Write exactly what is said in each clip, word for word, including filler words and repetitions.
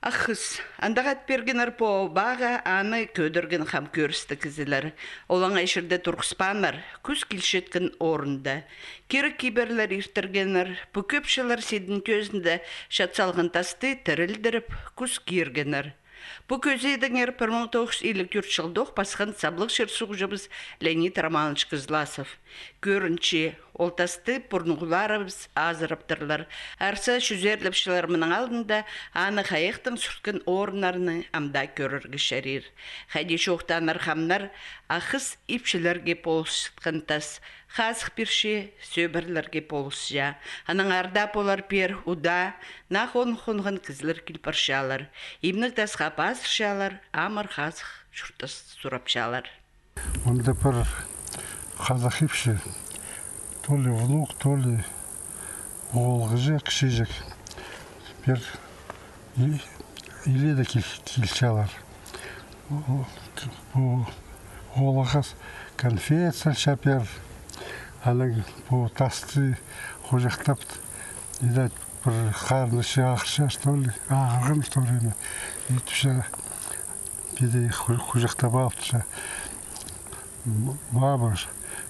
Ах Хыс. Андағ ат пиргеннер пу обаға аны кӧдірген хам кӧрістіг кізілер. Олаңай чирде турғыспааннар, кӱс килчеткен орында. Кирек кибірлер иртіргеннер, пу кӧп чыллар сидін тӧзінде чат салған тасты тірілдіріп, кӱс киргеннер. Пу кӧзідеңер пір муң тоғыс чӱс илиг тӧрт чылдох пасхан саблығ чир-суғҷыбыс Леонид Романович Кызласов. Кӧрінче, ол тасты пурунғыларыбыс азыраптырлар. Арса чӱзерлеп чыллар мының алнында аны хайахтаң сӱрткен орыннарны ам даа кӧрерге чарир. Хайди чоохтааннар, хамнар Ах Хыс ипчілерге полысчатхан тас, хазых пирче сӧбірелерге полысча. Аннаңар даа полар пеер удаа наа хонған кізілер кил парчалар. Имніг тасха пазырчалар, амыр хазых чуртас сурапчалар. Мында пір хазах ипчі, то ли внук, то ли оолғыҷах, кічіҷек. Пеер и-, иледе кил-, килчелер. О-, пу оолғыҷах конфет салча пеер. Анаң пу тасты хуҷахтап, иде пір харнысчы ағырча, что ли, ағырған в то время. И тіпче, піди ху-, хуҷахтап алыпча. М-, мама,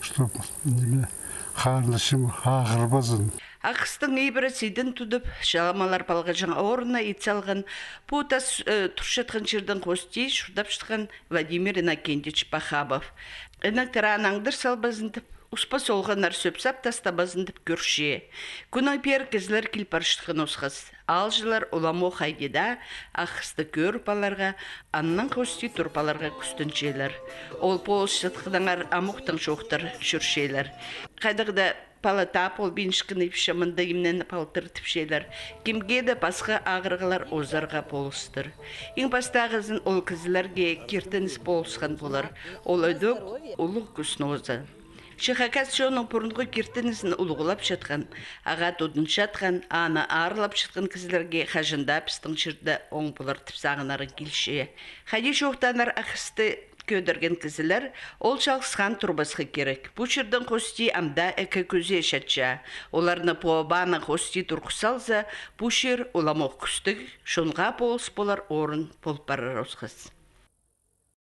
чтоб, ниме, харнысчым ағырбазын. Ах Хыстың ибіре сидін тудып, чаламалар палғаҷаң орнына ит салған, пу тас, э, турчатхан чирдең хости чуртапчатхан Владимир Иннокентьевич Пахабов. Інектер аны аңдар салбазын тіп, успа солғаннар сӧп-сап тастабазын тіп кӧрче. Кӱннең пеер кізілер кил парчатхан осхас. Аалҷылар уламох хайди даа Ах Хысты кӧріп аларға, аннаң хости турып аларға кӱстенчелер. Ол полысчатханнаңар амохтаң чоохтар чӧрчелер. Хайдағ даа пала таа полбинчатхан ипчі мында имненіп алтыр тіпчелер. Кемге дее пасха ағырығлар озарға полыстыр. Иң пастағызын ол кізілерге киртініс полысхан полар. Ол ідӧк улуғ кӱс нооза. Че хакас чонның пурунғы киртінізін улуғлапчатхан, ағаа тудынчатхан, аны аарлапчатхан кізілерге хаҷан даа пістің чирде оң полар тіп сағынарға килче. Хайди чоохтааннар, Ах Хысты кӧдірген кізілер ол чалғысхан турбасха кирек. Пу чирдең хости ам даа ікі кӧзее чатча. Оларны пу обаның хости турғыс салза, пу чир уламох кӱстіг, чонға полыс полар орын пол парар осхас.